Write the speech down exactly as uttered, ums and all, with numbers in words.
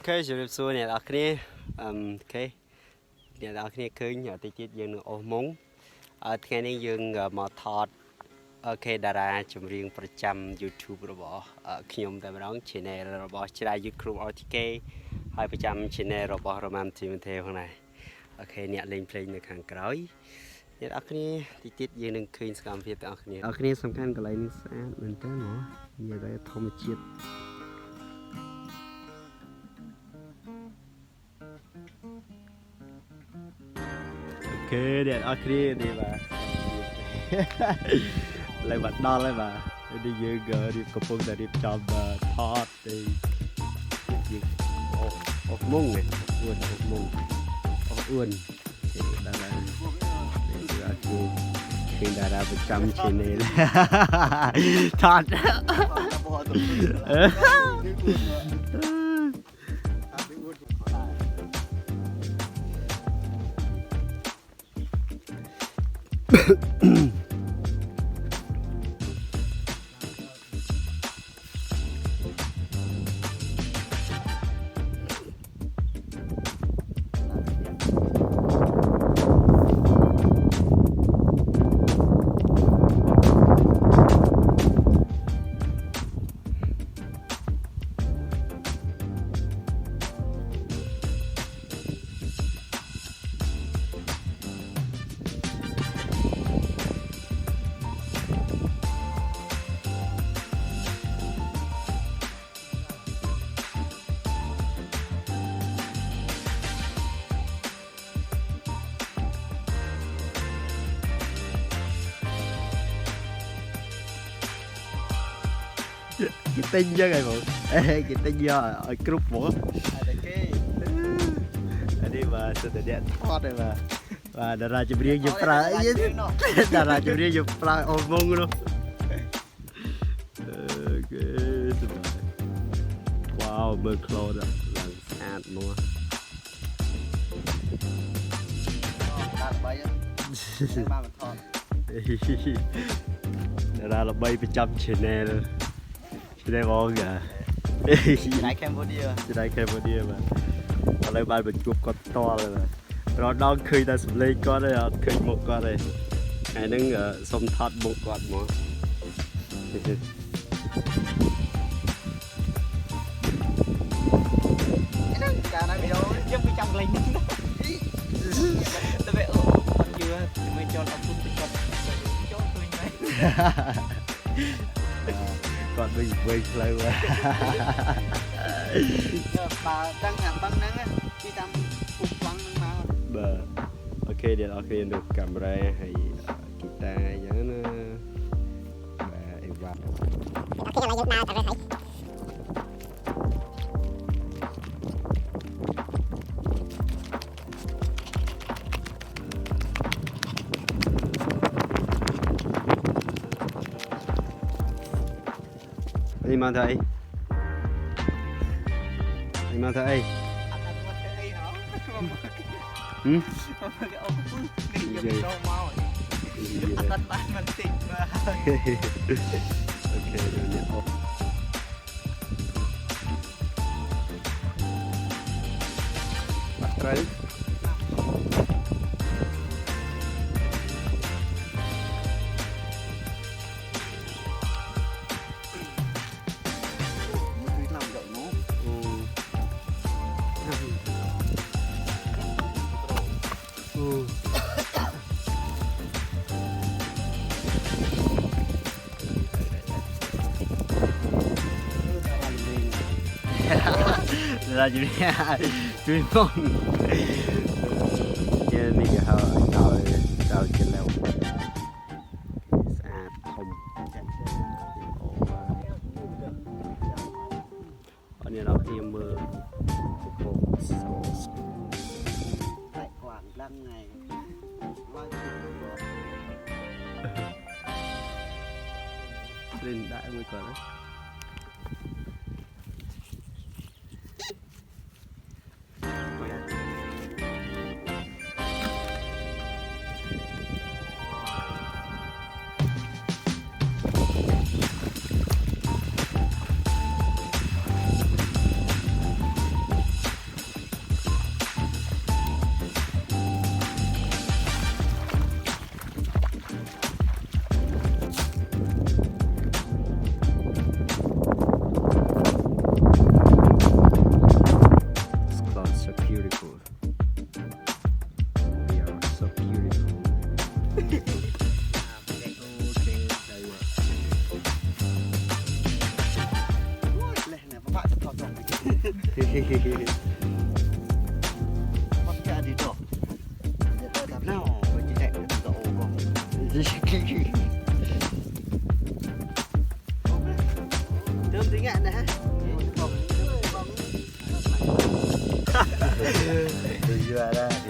Ok, jơlip su anai, ok. Ưm, ok. Anai, ok, khơi ñu ti chit yang nung oh mông. Ơ, tơngai anai yang, ơ, mă thot. Ok, đa đa čơmriêng pơčăm YouTube rơbâo, ơ, kơñum ta mơrong channel rơbâo čơđai YouTube R T K. Hai pơčăm channel rơbâo Roman Timothy hăng anai. Ok, anai link play nơ khang krơi. Anai, ok, ti chit yang nung khơi sơkăm phiêt, ok. Ok, sơkăm kơ lain sa, mơntơ mơ̆. Anai ta thom chit. Ok, anai, ok, anai ba. Lĕ ba đo lĕ ba. Anai yang, ơ, anai kơpŭng ta anai čăm, ơ, thot anai. Yang, oh, oh mông anai. Ôn, oh mông. Oh ôn. Ok, đa đa. Anai, ok. Khơi đa đa pơčăm channel. Thot. Kơ tĕnh yơh ai mơ̆. Ê, kơ tĕnh yơh, ai group mơ̆. Anai ba, sơ tơ đet thot anai ba. Ba, đa đa čơmriêng jơp pra. Đa đa čơmriêng jơp pra, oh mông lu. Ok, sơbai. Wow, mơ̆ klô đa, lăng sat mơ̆. Đa đa lơbơi pơčăm channel. Channel mơ̆ gah. Channel Cambodia. Channel Cambodia ba. Tơlơi ba pơčup kơ tơl ba. Rơđong khơi ta sơlĕ kơ anai, khơi mông kơ anai. Anai nưng, ơ, sum thot mông kơ mơ̆. Anai, kơ anai video. Yang pơčăm lĕ. Tơbĕ, ơ, kơ anai, tơbĕ čol apun pơčăm. Čol khơi anai. Kơ anai ƀơi ƀơi hlơi ba. Yơh, ba đang ngă băng năng á, či tam pŭk băng năng mâo. Ba. Ok, anai, ok, anai camera hơi, ơ, kita ya na. Ba, Eva. Ok, anai ba ta hơi. Anai mă thoi. Anai mă thoi. Hm? Iya. Iya. Ok, anai. Bắt rơi. Là gì nè? Tui mong. Chứ đi cái hao tao tao chân leo. Sa thom. Anai ră anai mơ̆. Tại quảng lăng này. Lên đại mới có đấy. Mă kơ đi dŏ. Nao, bơjai dŏ ôh. Tơm tơngan nă. Tujuh ada.